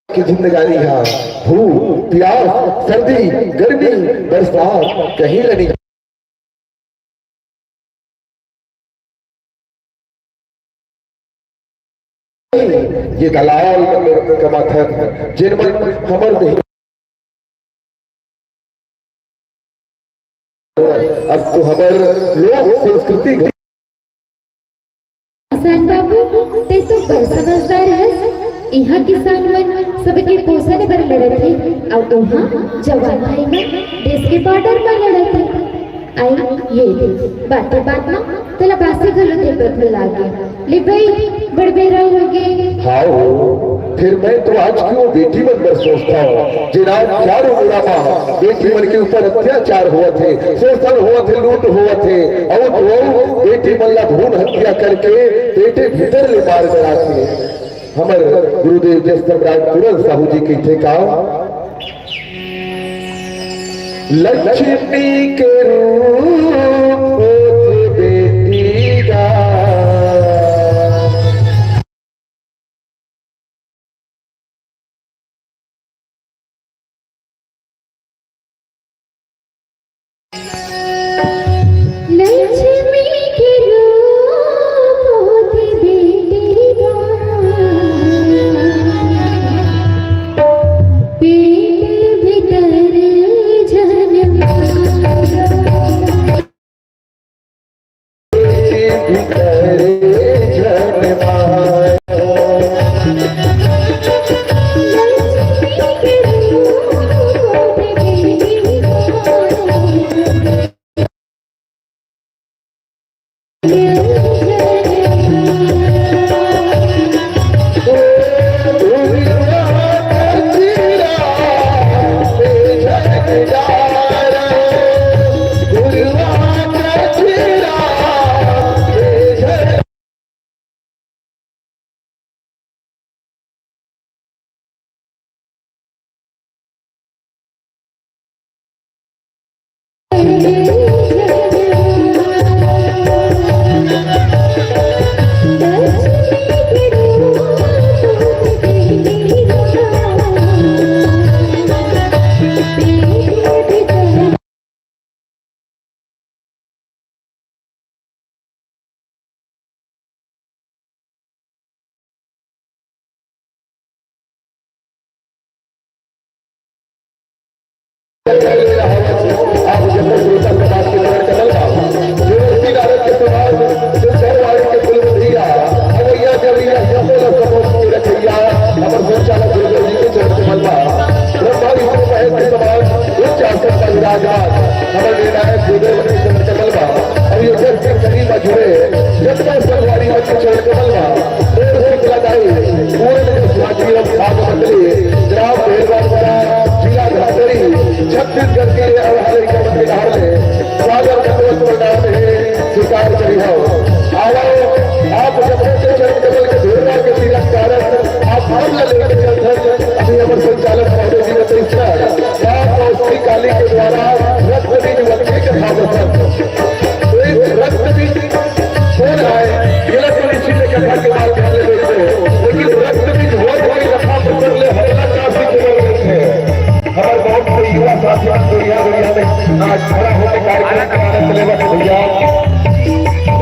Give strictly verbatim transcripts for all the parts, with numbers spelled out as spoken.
के जिंदगानी हा। भूख, प्यास, सर्दी, गर्मी, बरसात कहीं ल नइ। ये दलाल मन कमाथन, जेन मन हमर देश अब तो हमर लोक संस्कृति। किसान बाबू, तैं तो बड़ समझदार हस। इहाँ किसान मन सबके पोषण बर लड़त हे, अउ उहाँ जवान भाई मन देश के बॉर्डर म लड़त हे। अई ये दे, बाते बात म तोला बासी घलो दे बर भुला गे। ले बई, बड़ बेरा होगे। हाव, फेर मैं तो आज के वो बेटी मन बर सोचथंव, जेन आज चारों मुड़ा म बेटी मन के ऊपर अत्याचार होवत हे, शोषण होवत हे, लूट होवत हे, अउ तो बेटी मन ला भ्रूण हत्या करके पेटे भीतर ले मार डारत हे। हमर गुरुदेव जस सम्राट पूरन साहू जी कहिथे का, लक्ष्मी के रूप होथे बेटी गा। लक्ष्मी के रूप होथे बेटी गा। पेट भीतर जनम हमर निर्णायक गुरुदेव के चरण कमल बा। अउ ये जस के कड़ी म जुड़े जतना संगवारी मन के चरण कमल बा। मोर शीतला दाई, पूरन के स्वाति अउ भाग मंडली, ग्राम भेलवानपुरा, जिला धमतरी, छत्तीसगढ़ के अड़हर के मंदिर डहार ले स्वागत करत प्रणाम हे, स्वीकार करिहव। आवव, आप जब के चरण कमल के धोरना के तिलक कारन, आप हम ल लेके चलथन। अभी हमर संचालक महोदय जी बताइस ना, माँ कौशली काली के द्वारा रक्त बीज वंदे के भाव संत। तो एक रक्त बीज कौन आए, ये लोग तो निश्चित है कथा के बाद ध्यान ले देते हैं, लेकिन रक्त बीज वंदे के कथा पर कर ले हल्ला काफी खबर देते हैं। हमारे बहुत से युवा साथी आज दुनिया दुनिया में आज खड़ा होकर कार्यक्रम का आनंद लेवत भैया।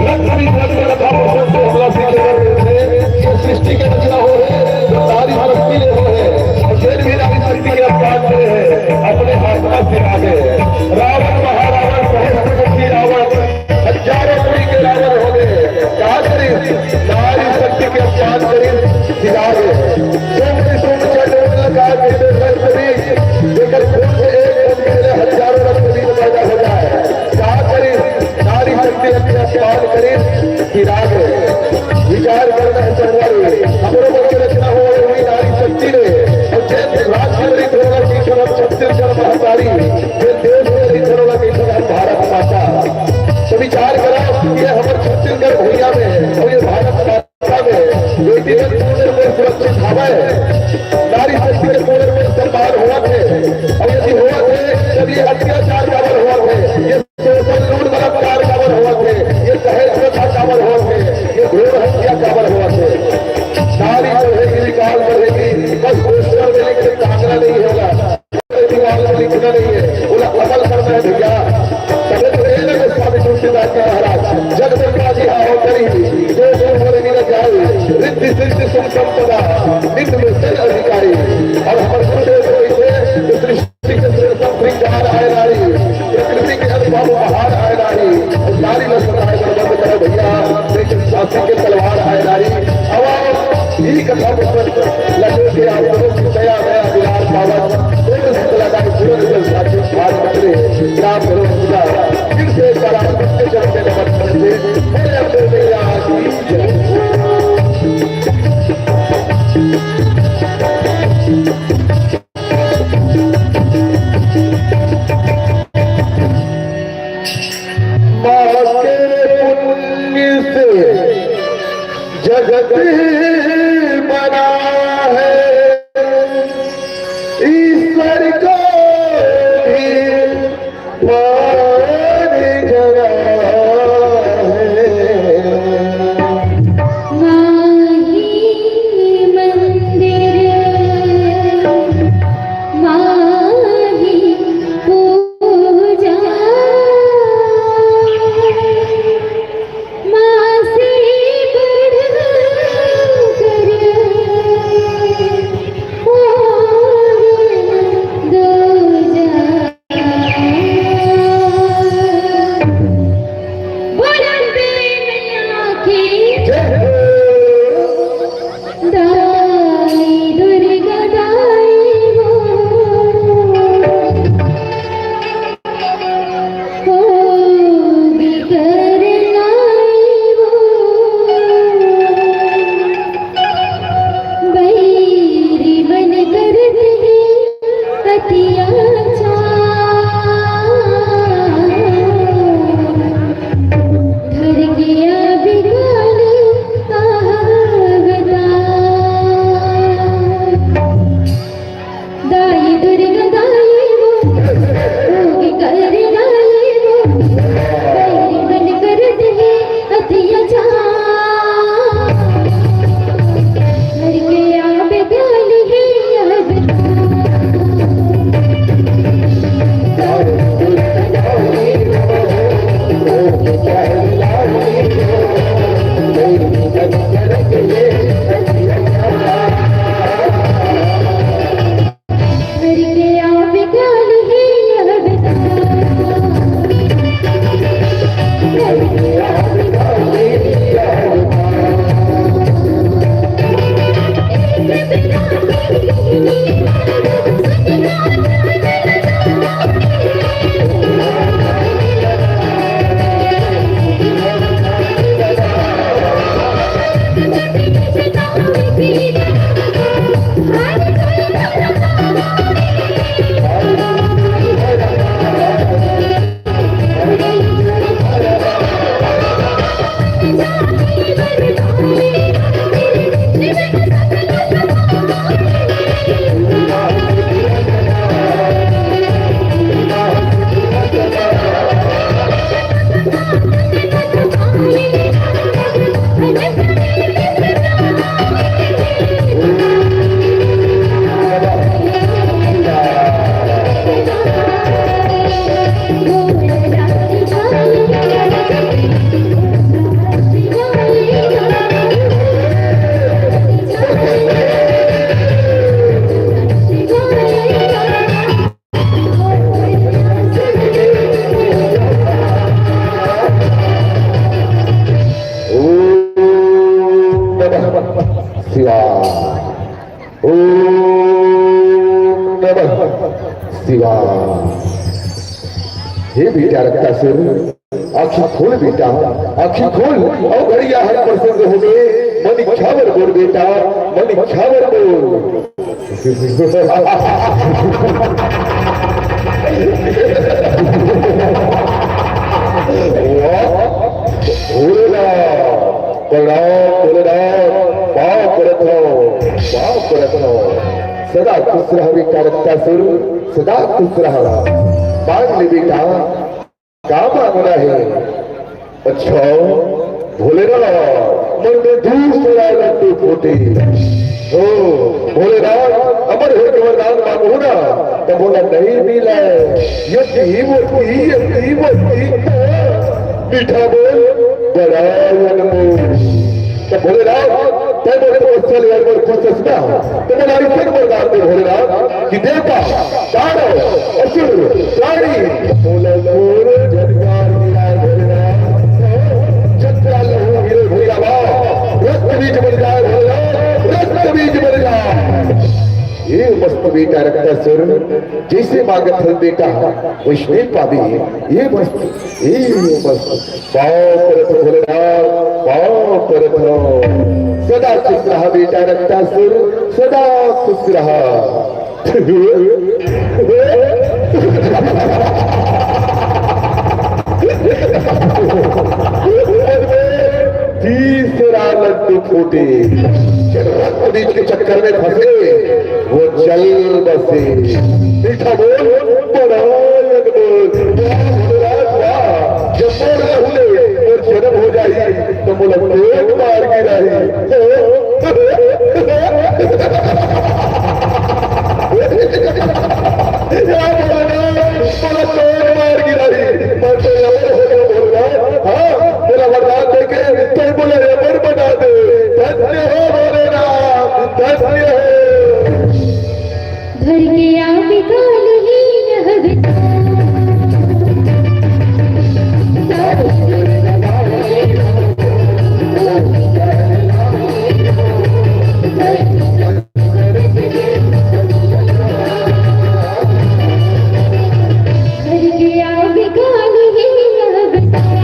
रक्त बीज वंदे के कथा पर कर ले हल्ला काफी खबर देते हैं। ये सृष्टि के रचना हो है, जो तारीफ रखती ले हो है, और जेन भी नारी शक्ति के अपमान करे हे, अपने आत्मा से आगे। रावण महारावण सहस्त्र मुखी रावण, हजारों कोई के रावण हो गए। का करी? नारी शक्ति के अपमान करी, सिला गए। सोम की सोम चंड उन लगा के दे रक्त बीज, जेकर खून से एक बूंद के लिए हजारों रक्त बीज पैदा हो जाए। का करी? नारी शक्ति के अपमान करी, सिला गए। विचार करना हे संगवारी, हमरो मन के रचना होय हे नारी शक्ति ले, अउ जेन राज के रहिथे ओला कहिथन छत्तीसगढ़ महतारी, जेन देश के रहिथे ओला कहिथन भारत माता। तो विचार करा, ये हमर छत्तीसगढ़ भुइयां में हे, अउ ये भारत माता में बेटी मन पूर्ण रूप से सुरक्षित हवय, नारी शक्ति के पूर्ण रूप से सम्मान होवत हे, अउ यदि होवत हे, तब ये अत्याचार काबर होवत हे, ये शोषण, लूट, बलात्कार काबर होवत हे, ये दहेज प्रथा काबर होवत हे, ये भ्रूण हत्या काबर होवत हे। नारी बढ़ेगी, विकास बढ़ेगी, बस घोषणा में संपदा, नित्य में जल अधिकारी। अउ हमर गुरुदेव कहिथे कि सृष्टि के सर्वोत्तम श्रृंगार आय नारी, प्रकृति के अनुपम उपहार आय नारी, अउ नारी ल सताय बर बंद करो भैया, लेकिन सासी के तलवार आय नारी। अब आप ई कथा में लगे के आप लोग की दया, दया दुलार पावन, तेरे शीतला दाई पूर्ण जल साक्षी भाग पकड़े, राम भरोसे फिर से एक बार आप सबके चरण में नमन करते हैं। बोले अम्बे मैया की जय। माँ के पुण्य से जगत बना है, ईश्वर को भी पार करा है। माही मंदिर, माही पूजा, माँ से बढ़कर और दूजा। बोल अम्बे मैया की। जय हो। दाई दुर्गा दाई वो। होगी करनाई वो। बैरी मन करत हे अतियाचार। घर के अब काल अवतार। दाई दुर्गा दाई वो, भोग कर लाई वो, बैरी मन करत हे अतियाचार। घर के आब काल हे अवतार। ओम नमः शिवाय। ओम नमः शिवाय। हे बेटा रक्तासुर, आँखी खोल बेटा, आँखी खोल। अउ घड़िया हर प्रसन्न होगे, मन इच्छा बर बोल बेटा, मन इच्छा बर बोल। भोलेनाथ, प्रणाम भोलेनाथ, पाँव परत हँव, पाँव परत हँव। सदा खुश रह बेटा रक्तासुर, सदा खुश रह। मांग ले बेटा, का मांगना हे? अच्छा, भोलेनाथ, मन में दूसरा लड्डू फूटे। ओ, भोलेनाथ, अमर होय के वरदान मांगहूँ ना, त मोला नहीं मिले। ये की, वो की, ये की, वो की। मीठा बोल, बड़ा अनमोल। त भोलेनाथ, तैं मोर तपस्या ले अउ मोर खुश हस ना, त मोला अइसन वरदान दे भोलेनाथ कि देवता, दानव, असुर, प्राणी, मोला कोनो झन मार गिराय भोलेनाथ। चंद्रा लहू हीरे भैया बा, रक्त बीज बन जाय भोलेनाथ, रक्त बीज बन जाय। ए मस्त बेटा रक्तासुर, जइसे मांगत हस बेटा, वइसने पाबे। ए मस्त, ए मस्त। पाँव परत हँव भोलेनाथ, पाँव परत हँव। सदा खुश रहा बेटा रक्तासुर, सदा खुश रहा। तीसरा लड्डू फूटे। रक्त बीज के चक्कर में फंसे, वो जल बसे। मीठा बोल, बड़ा बोल। वाह भोलेनाथ वाह, जब मोर लहू ले मोर जन्म हो जाही, त मोला तोर मार गिराही। या भोलेनाथ, मोला तोर मार गिराही। मैं तो अमर हो जाऊं भोलेनाथ। हाँ, मोला वरदान देके तैं मोला अमर बना दे। धन्य हो भोलेनाथ, धन्य हो। भर के आवे काल ही यह विधान। भर के आवे काल ही यह विधान।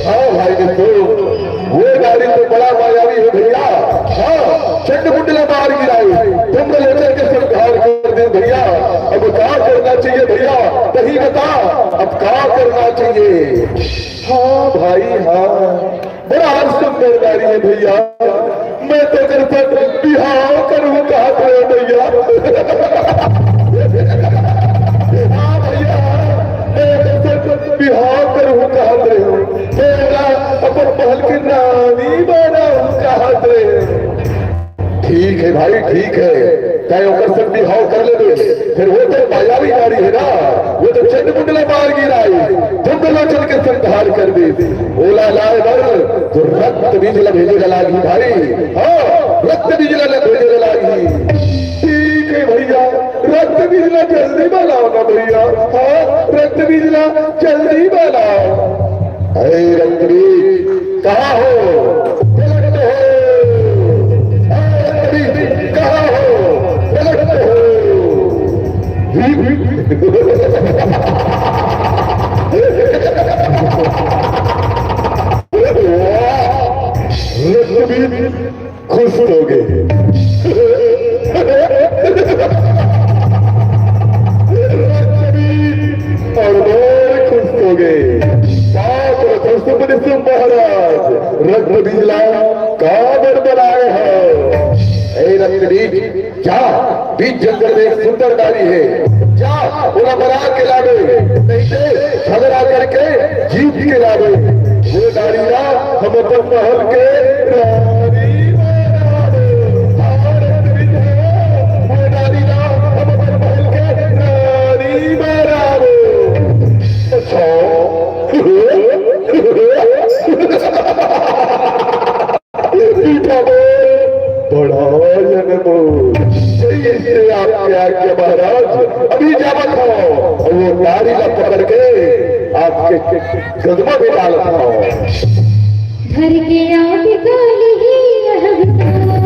हाँ भाई मित्रों, वो नारी तो बड़ा मायावी है भैया। हाँ, चंड मुंड ला मार गिराए, ब्रह्मलोचन के संहार कर दे भैया। अब का करना चाहिए भैया, तहीं बता, अब का करना चाहिए? हाँ भाई हाँ, बड़ा सुंदर नारी है भैया, मैं तो एकर संग बिहाव करहूँ कहत रहेंव भैया। हाँ भैया, मैं एकर संग बिहाव करहूँ कहत रहेंव, मैं ओला अपन महल के रानी बनाहूँ कहत रहेंव। ठीक है भाई, ठीक है, तैं ओकर संग बिहाव कर लेबे, फेर वो तो मायावी नारी है ना, वो तो चंड मुंड ला मार गिराए, ब्रह्मलोचन के संहार कर दे। ओला लाए बर तो रक्त बीज ला भेजे ला लागही भाई, हाँ, रक्त बीज ला भेजे ला लागही। ठीक है भैया, रक्त बीज ला जल्दी बनाव ना भैया, हाँ, रक्त बीज ला जल्दी बनाव। अरे रक्त बीज, कहाँ हो? प्रकट हो। अरे रक्त बीज, कहाँ हो? प्रकट हो। वाह! रक्त बीज खुश हो गए। रक्त बीज अउ मोर खुश हो गए। बाप रे, सुमन सिंह महाराज, रक्त बीज ला काबर बनाए हव? ए रक्त बीज, जा, बीच जंगल में एक सुंदर नारी है, जा, ओला मरा के लाबे, नहीं ते झगड़ा करके जीत के लाबे। वो नारी ला हम अपन महल के रानी बनाबे। वो नारी ला हम अपन महल के रानी पकड़ के आपके कदमों में डालत हंव। धर के आप काली ही यह विधान।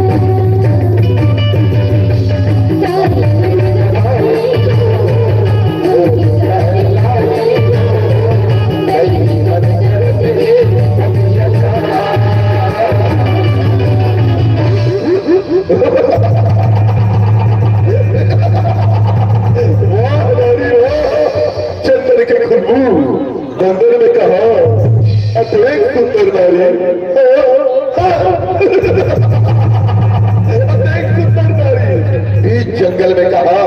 वाह नारी वाह, चंदन के खुशबू बंदर में कहा, अतेक सुंदर नारी। अतेक सुंदर नारी। बीच जंगल में कहा,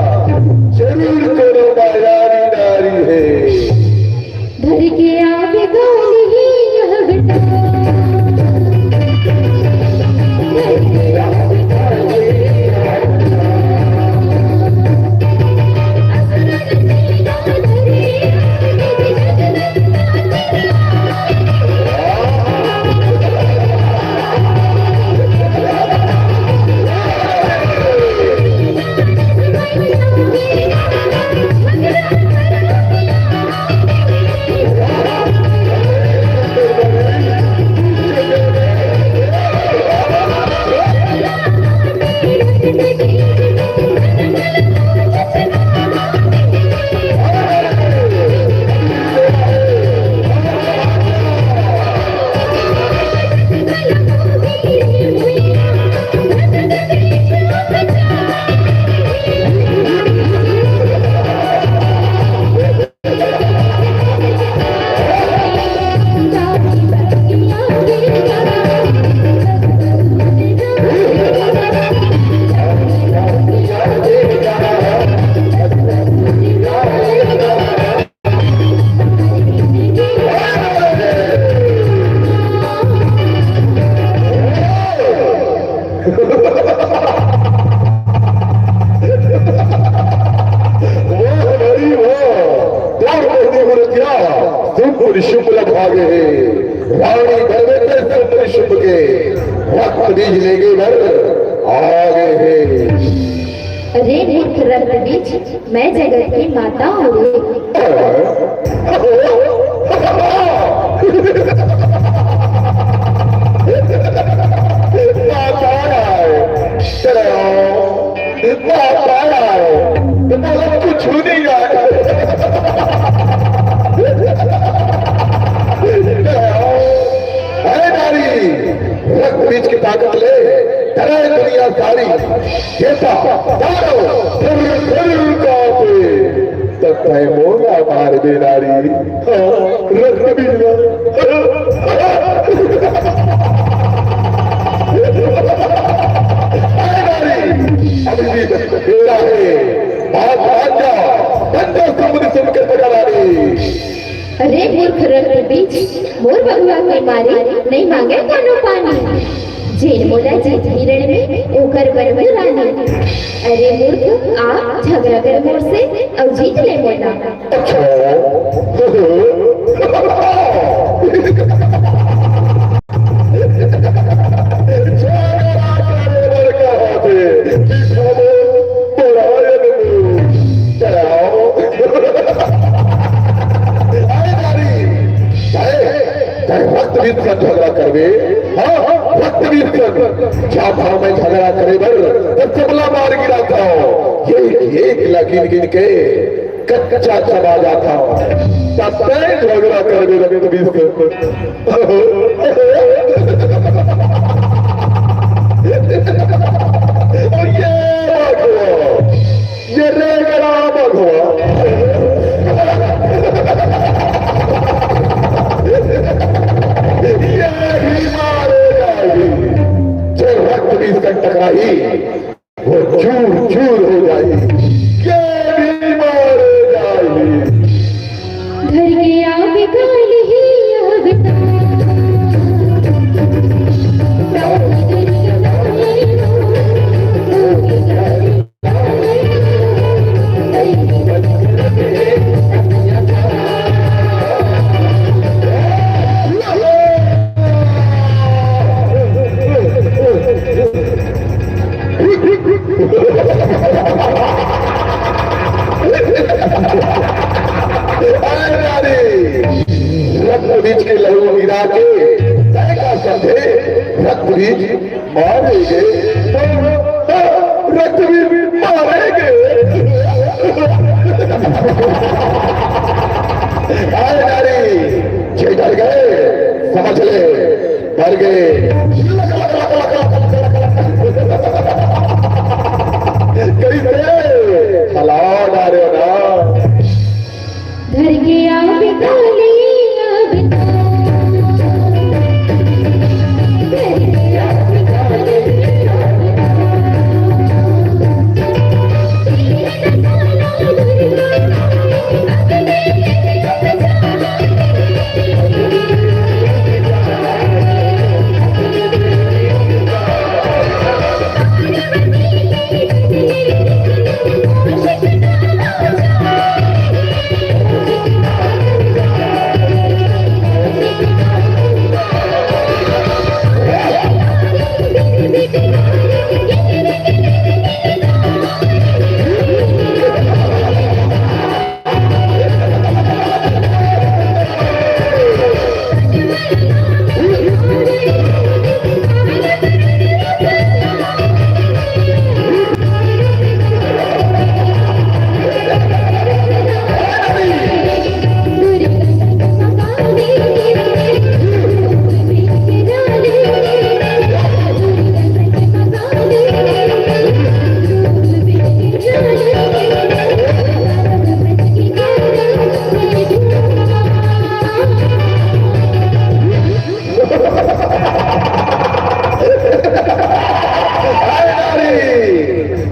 जरूर कोनो मायावी नारी है। धर के आगे गाली ही यह बेटा। वाह भाई वाह, तोर बहिनी मुरतिया, शुभ शुभ लग भागे हे। रानी बनबे ते शुभ शुभ के, रक्त बीज लेगे बर आगे हे। अरे मूर्ख रक्त बीज, मैं जगत की माता हूँ रे। माता आए, चले आओ। माता आए, तो बोला कुछ नहीं आए। चले आओ। अरे नारी, रक्त बीज की ताकत ले, डरे दुनिया सारी। ये सा, तारो, फिर, फिर कांपे। तब तय मोला मार दे नारी। हाँ, रक्त बीज ला। अरे नारी, अभी भी बेरा हे। भाग, भाग जा, बन जा समुद्र सिंह के प्रजा नारी। अरे मूर्ख रक्त बीज, मोर बबुआ के मारे नहीं मांगे कोनो पानी। जेन मोला जीत हिरण में ओकर बनबू रानी। अरे मूर्ख, आ झगड़ा कर मोर से अउ जीत ले मोला। अच्छा। झगड़ा करे बर कहा थे, बिठाओ, बड़ा चलाओ। अरे नारी, तय, तय रक्त बीज से झगड़ा करबे। हाँ, हाँ, रक्त बीज से। जा भाव में झगड़ा करे बर, तो सबला मार गिरा था। एक, एक ला गिन गिन के कच्चा चबा जाता। तब तय झगड़ा करबे रक्त बीज से। और ये बात हुआ। ये रेगड़ा बघवा। ये भी मारे जाही। जो रक्त बीज से टकराही, वो चूर चूर हो जाही। ये भी मारे जाही। धर के आगे काली ही यह बेटा। बीज के लहू गिरा के, तय का समझे रक्त बीज मारे गे, रक्त बीज मारे गे। आए नारी, जे डर गए, समझ ले, मर गए। कैसे? हला डारे ना। धर के आवे काली, आवे काली। धर के आवे काली, आवे काली।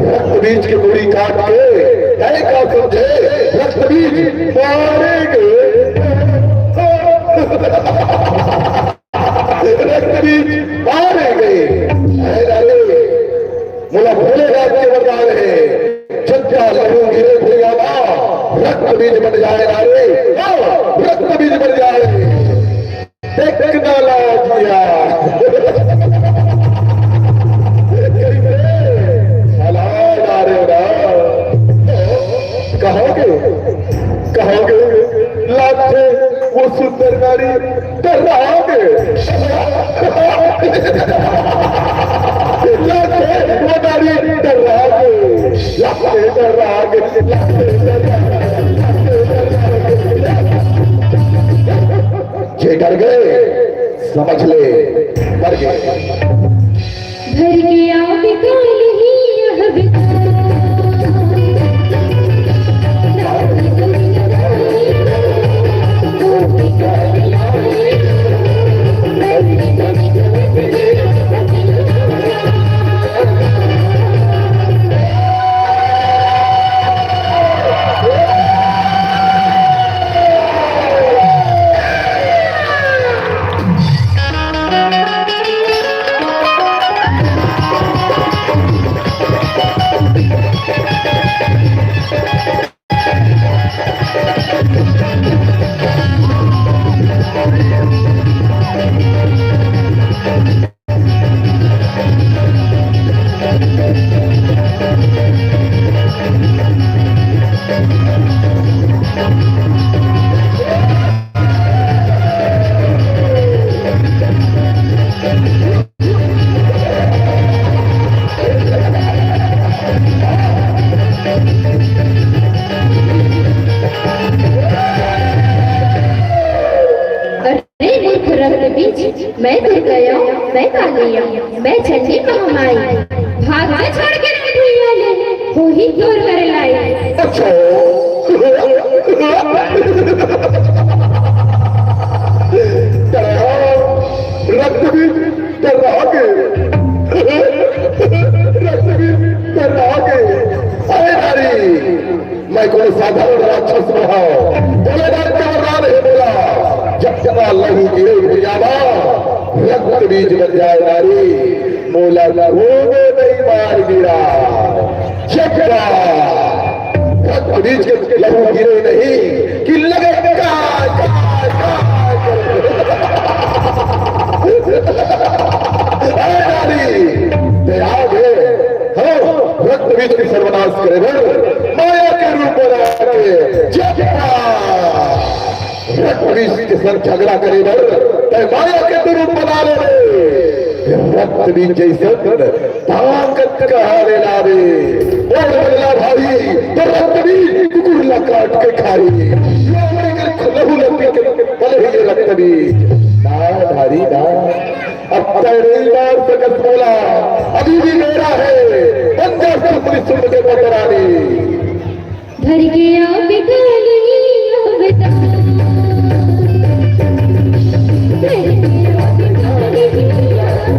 रक्त बीज के मूड़ी काट के, है का समझे? रक्त बीज मारेंगे। रक्त बीज मारेंगे। है ना रे? मोला भोलेनाथ के वरदान है। जब क्या लहू गिरे भुइयां मा, रक्त बीज बन जाए ना रे। हाँ, रक्त बीज बन जाए। टेक्नोलॉजिया। कैसे? हला डारे ना। कहोगे, कहोगे, लागथे वो सुंदर नारी, डर्रागे। लागथे वो नारी, डर्रागे। लागथे डर्रागे, लागथे डर्रागे। जे डर गए, समझ ले, मर गए। धर के आवे काली, आवे काली। अरे मूर्ख रक्त बीज, मैं दुर्गा आंव, मैं काली आंव, मैं चंडी महामाई। भाग जा छोड़ के रे भुइयां ले, होही तोर करे लाई। अच्छा। रक्त बीज डर्रागे। रक्त बीज डर्रागे। अरे नारी, मैं कोनो साधारण राक्षस नोहंव। भोलेनाथ के वरदान हे मोला। जब जब लहू गिरे भुइयां मा, रक्त बीज बन जाए नारी, मोला कोनो नइ मार गिरा। जब रक्त बीज के लहू गिरे नहीं कि लगे काय, काय, काय करे। अरे नारी, दया दे, हाँ, रक्त बीज के सर्वनाश करे बर माया के रूप बना के जब रक्त बीज के संग झगड़ा करे बर तैं माया के तो रूप बना ले रे। रक्त बीज जैसन ताकत कहाँ ले लावे? बोल बदला भाई, तो रक्त बीज कुकुर ला काट के खाई। ये अमरीकन लहू लपी के पले ही ये रक्त बीज। ना धारी ना, अब तैं नहीं मार सकत मोला, अभी भी मेरा है। बन जा सुन के पटरानी। धर के आवे काली अवतार। धर के आवे काली अवतार।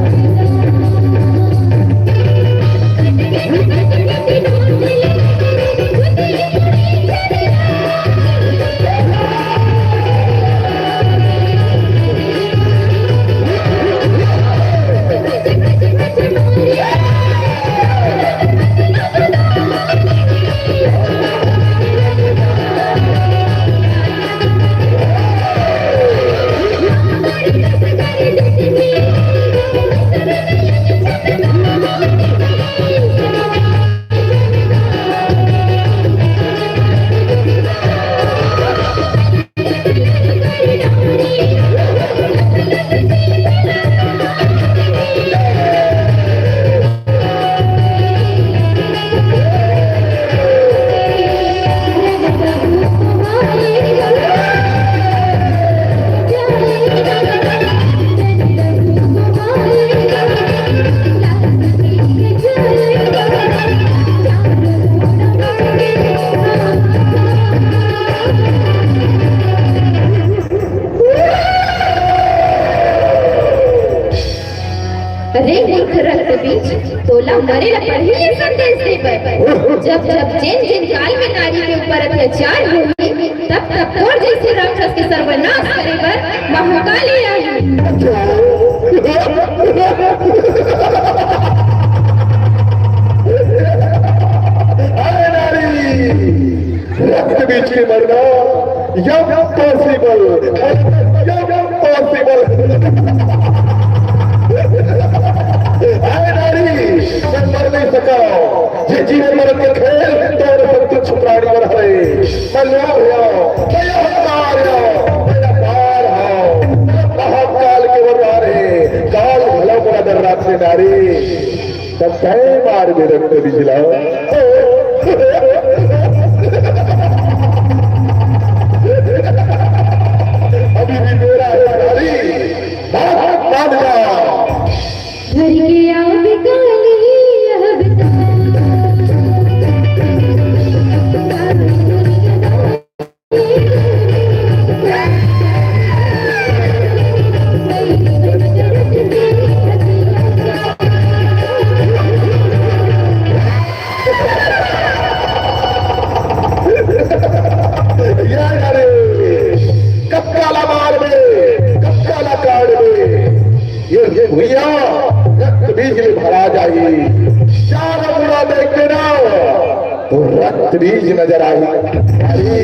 अरे मूर्ख रक्त बीज, तोला मरे ला पड़ही ये संदेश दे बर। जब जब जेन जेन काल में नारी के ऊपर अत्याचार होही, तब तब तोर जैसे राक्षस के सर्वनाश करे बर महाकाली आही। अरे नारी, रक्त बीज के मरना या पॉसिबल, या पॉसिबल। अरे नारी, मैं मर नहीं सका। ये जीवन मरण के खेल तोर सब तुच्छ प्राणी बर हवे। मैं लोभ हवं, मैं अहंकार हवं, मैं अपार हवं, मैं महाकाल के वरदान हे। काल भला मोला डर्राथे नारी। तब तैं मार दे रक्त बिजला। अभी भी मेरा है नारी, बात मान जा। घर के आगे काली यह बता। यार, अरे, कब काला मार में, कब काला काट में, ये, ये भुइयां रक्त बीज में भरा जाही। चारों मुड़ा देख के ना, तो रक्त बीज नजर आही। अरे,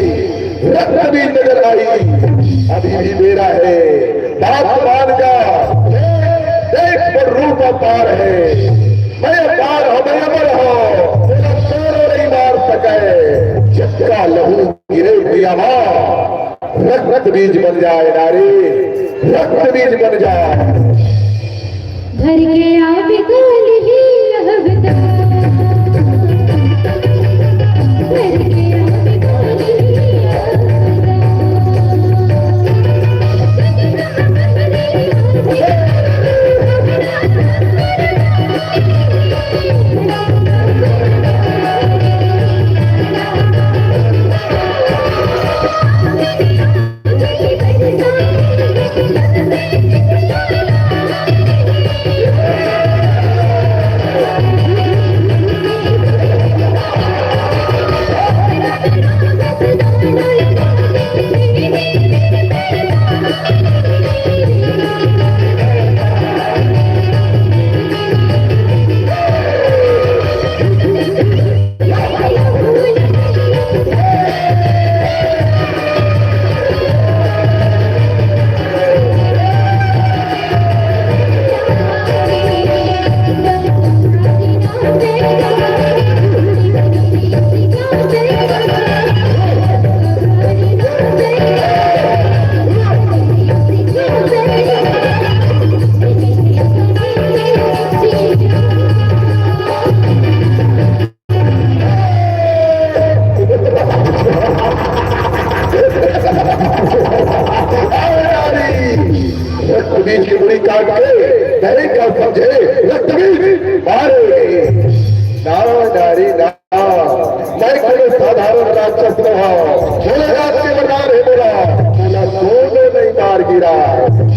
रक्त बीज नजर आही। अभी भी बेरा है, बात मान जा। देख, वो रूप अपार है। मैं अपार हवं, मैं अमर हवं। मोला कोनो नहीं मार सके। जग का लहू गिरे भुइयां मा, रक्त बीज बन जाए नारी, रक्त बीज बन जाए। घर के आगे काली यह बता। घर के आगे काली यह बता। बीज की मुड़ी काट के नहीं कर समझे, रक्त बीज मारे। ना नारी ना, मैं कोई साधारण राक्षस नहीं। भोलेनाथ के वरदान है मेरा, बोला दोनों नहीं मार गिरा।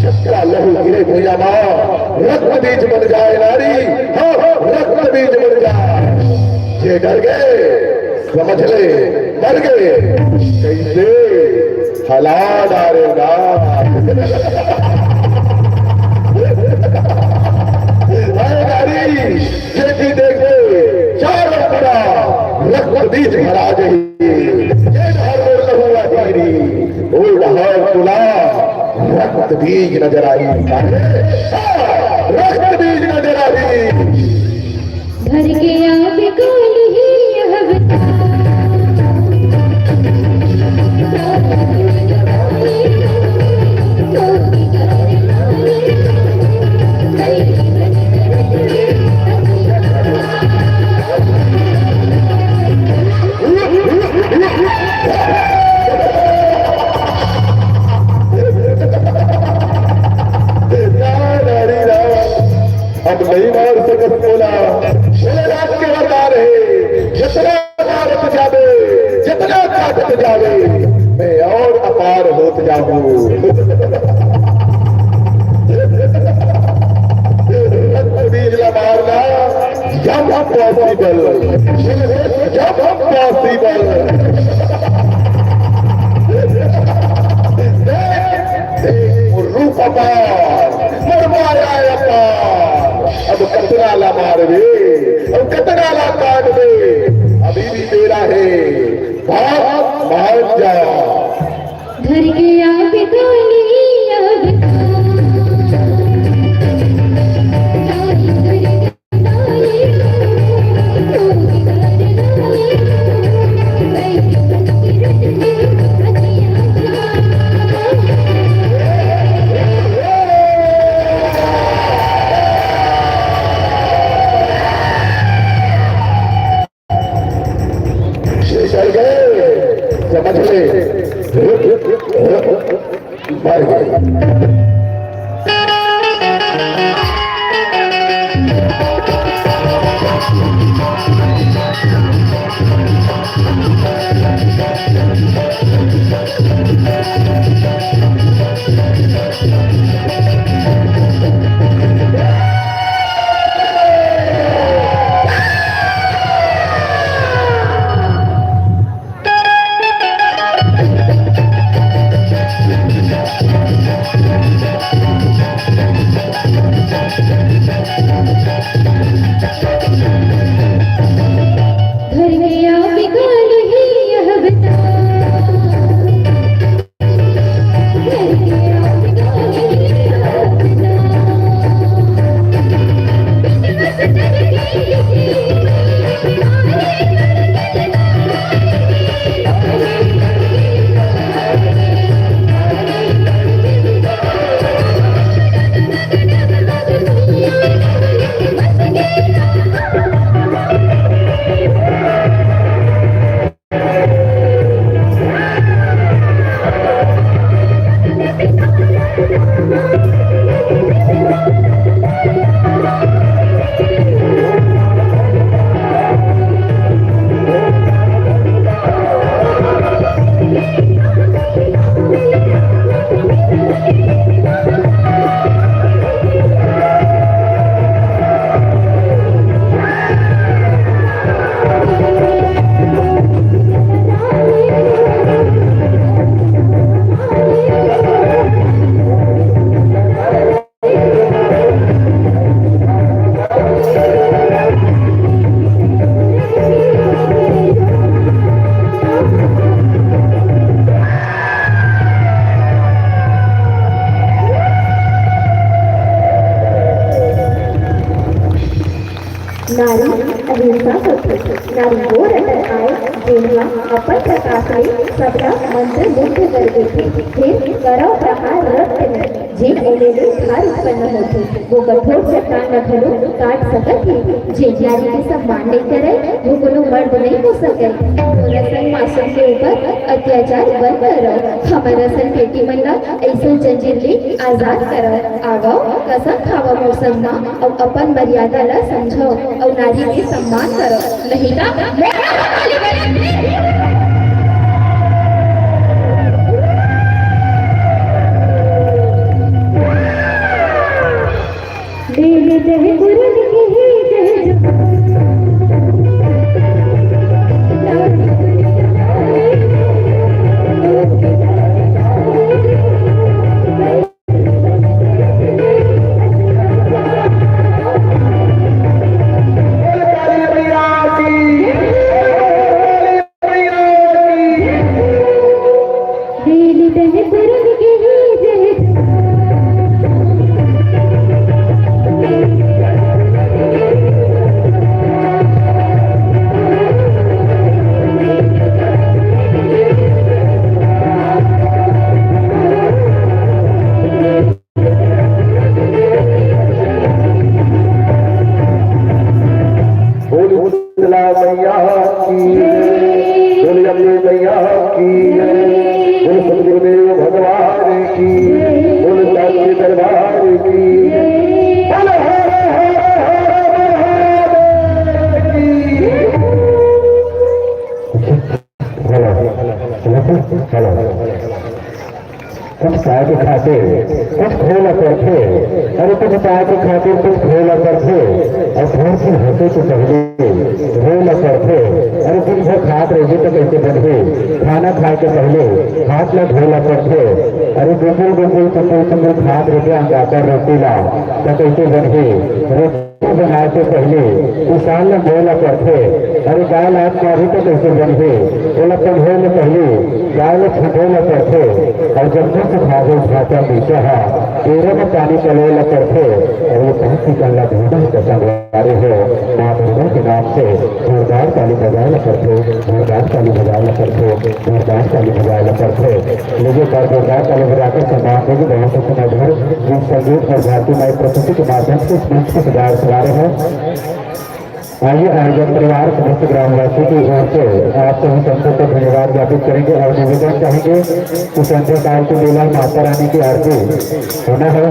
शक्रा लहू गिरे भुइयां मां, रक्त बीज बन जाए नारी, हाँ, रक्त बीज बन जाए। जे डर गए, समझ ले, मर गए। कैसे? हला डारेगा। अरे नारी, ये भी देख ले, चारों तरफ रक्त बीज भरा गई। ये हर ओर हुआ तेरी, ओ हर तुला रक्त बीज नजर आई। हाँ, रक्त बीज नजर आई। धर के आप काल ही अवतार। अब नहीं मार सकत मोला। भोलेनाथ के वरदान है, जितना मारत जावे, जितना काटत जावे, मैं और अपार होत जाऊं। रक्त बीज ला मारना, जब possible, जब possible। देख, देख, रूप अपार, मोर माया अपार। अब कतना ला मारबे, अब कतना ला काटबे, अभी भी बेरा है, भाग, भाग जा। धर के आप काल ही अवतार। डर गए, समझ ले, मर गए। नारी अहिंसा होथे। नारी वो रतन आय, जेन ह अपन प्रकाश ले सबला मंत्रमुग्ध कर देथे। फिर करव प्रहार रक्त में। जेन ओमे ले धार उत्पन्न होथे, वो कठोर चट्टान ला घलो काट सकत हे। जेन नारी के सम्मान नइ करय, वो कोनो मर्द नइ हो सकय। मोला संग मासूम के ऊपर अत्याचार बंद करव। हमर असन बेटी मन ला अइसन जंजीर ले आजाद करव। आवव, कसम खावव मोर संग मा, अउ अपन मर्यादा ला समझव, अउ नारी के सम्मान करव। नहीं त मोर बोल शीतला मैया की, बोल अम्बे मैया की, बोल सतगुरुदेव भगवान की, बोल साचे दरबार की, बोल हर हर हर महादेव की। Hello, hello, hello. कुछ पाए के खातिर कुछ खोए ला पड़थे, अरे कुछ पाए के खातिर कुछ खोए ला पड़थे, अउ थोर दिन हंसे के पहले रोए ला पड़थे, अरे दिन भर खात रहिबे त कइसे बनही, खाना खाए के पहले हाथ ला धोए ला पड़थे, अरे गुकुल गुकुल चुकुल चुकुल खात रहिबे अंगाकर रोटी ला, त कइसे बनही, रोटी बनाए के पहले किसान ला बोए ला पड़थे, अरे गाय लात मारही त कइसे बनही, ओला पढ़े ले पहले गाय ला छुटे ला पड़थे, अउ जब मुंह सुखावे भाटा मीठा हा, तेरे में पानी पलोए ला पड़थे, अउ ये पाँच किसान ला ढूंढे के संगवारी हो, माँ दुर्गा के नाम से जोरदार ताली बजाए ला पड़थे, जोरदार ताली बजाए ला पड़थे, जोरदार ताली बजाए ला पड़थे। लीजिए, एक बार जोरदार ताली बजाकर सम्मान दीजिए, बहुत ही सुंदर गीत संगीत और झांकी माई प्रस्तुति के माध्यम से इस मंच को सजाए संवारे हैं। आइए, आयोजक परिवार समस्त ग्रामवासी की ओर से आप सभी संतों को धन्यवाद ज्ञापित करेंगे और निवेदन चाहेंगे कि संध्या काल की लीला माता रानी की आरती होना है।